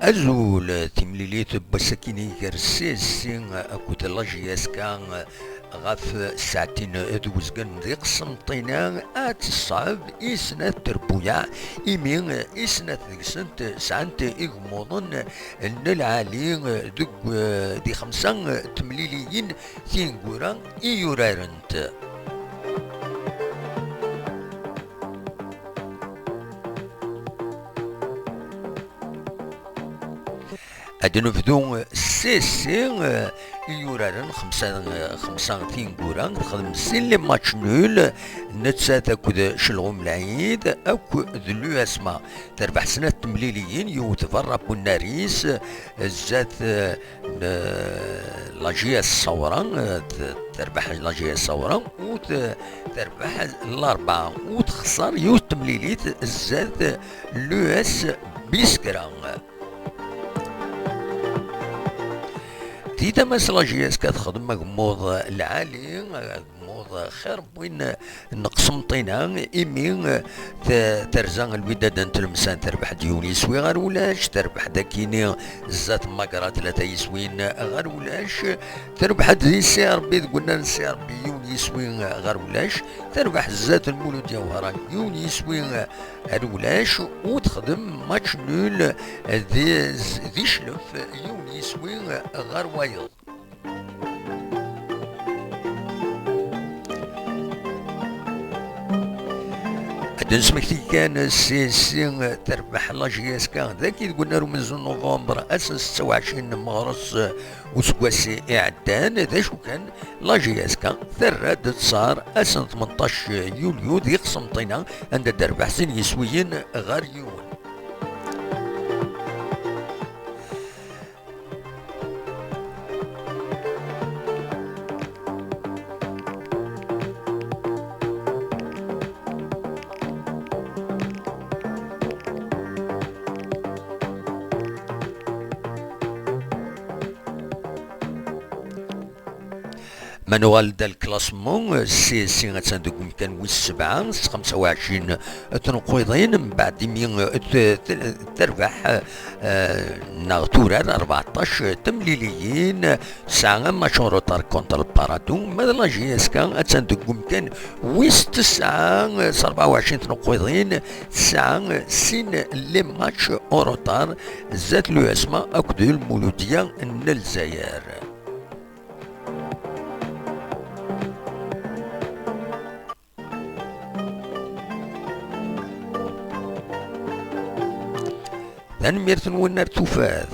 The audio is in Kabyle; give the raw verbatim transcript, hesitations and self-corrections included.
Azul, timlilit n wass-akini gar C S C akked la J S K ɣef ssaɛtin d uzgen di Qsenṭina ad teṣɛeb i snat terbuyaɛ, imi i snat deg-sent sɛant igemmuḍen n lɛali deg, di xemsa temliliyin tineggura i urarent. Ad nebdu s C S C, eh, i yuraren xemsa, eh, xemsa tineggura, texdem sin les matchs nuls, nettat akked Celɣum Lɛid akked l'U S M A. Terbeḥ snat temliliyin, yiwet berra n unnar-is, eh, zdat, eh, n, eh, la J S Ṣawra, eh, t-, terbeḥ la J S Ṣawra, u t-, terbeḥ Larebɛa, u texṣer yiwet temlilit zdat l'U S Biskra. Di tama-s la J S K texdem agemmuḍ lɛali, agemmuḍ xir n win n Qsenṭina, imi te-, terza Lwidad n Tlemsan terbeḥ-d yiwen yiswi ɣer ulac, terbeḥ-d akini zdat Magra tlata yiswin ɣer ulac, terbeḥ-d di C R B deg unnar n C R B yiwen yiswi ɣer ulac, terbeḥ zdat Lmuludya Wehran yiwen yiswi ar ulac, u texdem match nul di, di Cclef, yiwen yiswi ɣer wayeḍ. Ad d-nesmekti kan si, si terbeḥ la J S K dagi deg unnar umenzu n November, ass n setta u ɛecrin n meɣres useggas iɛeddan, d acu kan, la J S K terra-d ttaṛ ass n tmenṭac yulyu di Qsenṭina, anda d-terbeḥ sin yiswiyen ɣer yiwen. Ma nuɣal-d al classement, C S C attan deg umkan wis sebɛa s xemsa u ɛecrin tneqqiḍin, mbeɛd imi t-, t-, terbeḥ, eh, neɣ turar rbeɛṭac temliliyin, tesɛa un match en retard contre le Paradou, ma d la J S K attan deg umkan wis tesɛa s rebɛa u ɛecrin tneqqiḍin, tesɛa sin les matchs en retard zdat l'U S M A akked Lmuludya n Lezzayer. Tanemmirt-nwen ar tufat.